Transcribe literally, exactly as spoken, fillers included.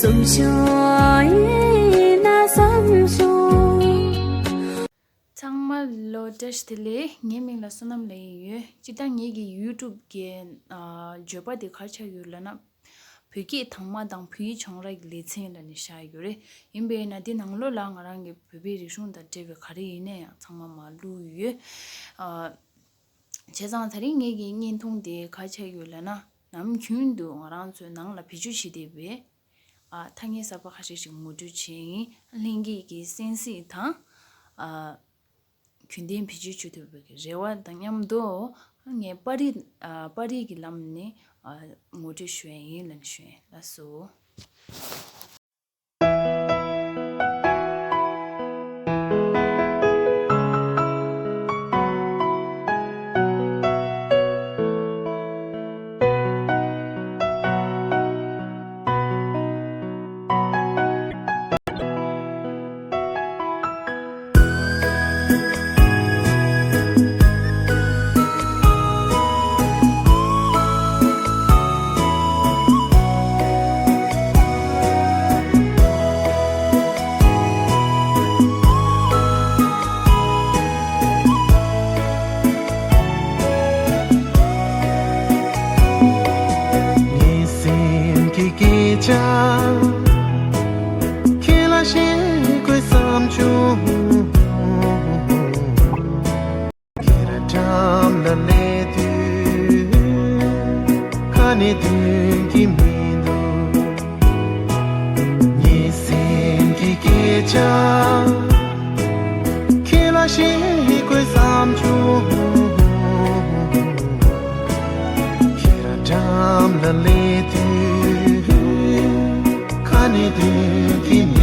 བསམ་ཤོག་ཡིན་ན་བསམ་ཤོག་ཚང་མ་ལོ་བཀྲ་ཤིས་བདེ་ལེགས། ངའི་མིང་ལ་བསོད་ནམས་ལབ་ཡིན་ཡོད། སྤྱིར་བཏང་ངེད་ཀྱི་ཡུ་ཊུབ་ཀྱི་ཨ་བརྗོད་པ་དེ་ག་རེ་ཆགས་ཡོད་ལབ་ན། བོད་སྐད་དང་མ་དང་བོད་ཡིག་བྱུང་རབས་ཀྱི་ལེ་ཚན་ལབ་ནས་བཞག་ཡོད་རེད། ཡིན་པས་ན་འདི་ནང་ལོགས་ལ་ང་རང་གི་བོད་པའི་རིག་གཞུང་དང་འབྲེལ་བའི་ག་རེ་ཡིན་ན་ཡང་ཚང་མ་མར་བླུགས་ཡོད། ཨ། བྱས་ཙང་ད་རིང་ངེད་ཀྱི་བརྙན་ཐུང་དེ་ག་རེ་ཆགས་ཡོད་ལབ་ན། ནམ་རྒྱུན་དུ་ང་རང་ཚོའི་ནང་ལ་བེད་སྤྱོད་བྱེད་བསྡད་པའི་ཨ་ཐ་སྙད་གསར་པ་ཁ་ཤས་ཤིག་ངོ་སྤྲོད་བྱས་ཡིན། ལྷན་རྒྱས་ཀྱིས་གསན་གཟིགས་དང་ཨ་རྒྱུན་ལྡན་བེད་སྤྱོད་བྱེད་ཐུབ་པའི་རེ་བ་དང་མཉམ་དུ། ངས་པར་རིས་ཨ་པར་རིས་ཀྱི་ལམ་ནས་ཨ་ངོ་སྤྲོད་ཞུ་ཡ་ཡིན་ལབ་ནས་ཞུ་ཡ་ཡིན། ལགས་སོ། ངའི་སེམས་ཀྱི་སྐད་ཆ། ཁྱེད་ལ་བཤད་དགོས་བསམ་བྱུང་། ཁྱེད་རང་འགྲམ་ལ་སླེབས་དུས། ཁ་ནས་འདོན་གྱི་མི་འདུག་ངའི་སེམས་ཀྱི་སྐད་ཆ། ཁྱེད་ལ་བཤད་དགོས་བསམ་བྱུང་། ཁྱེད་རང་འགྲམ་ལ་སླེབས་དུས། ཁ་ནས་འདོན་གྱི་མི་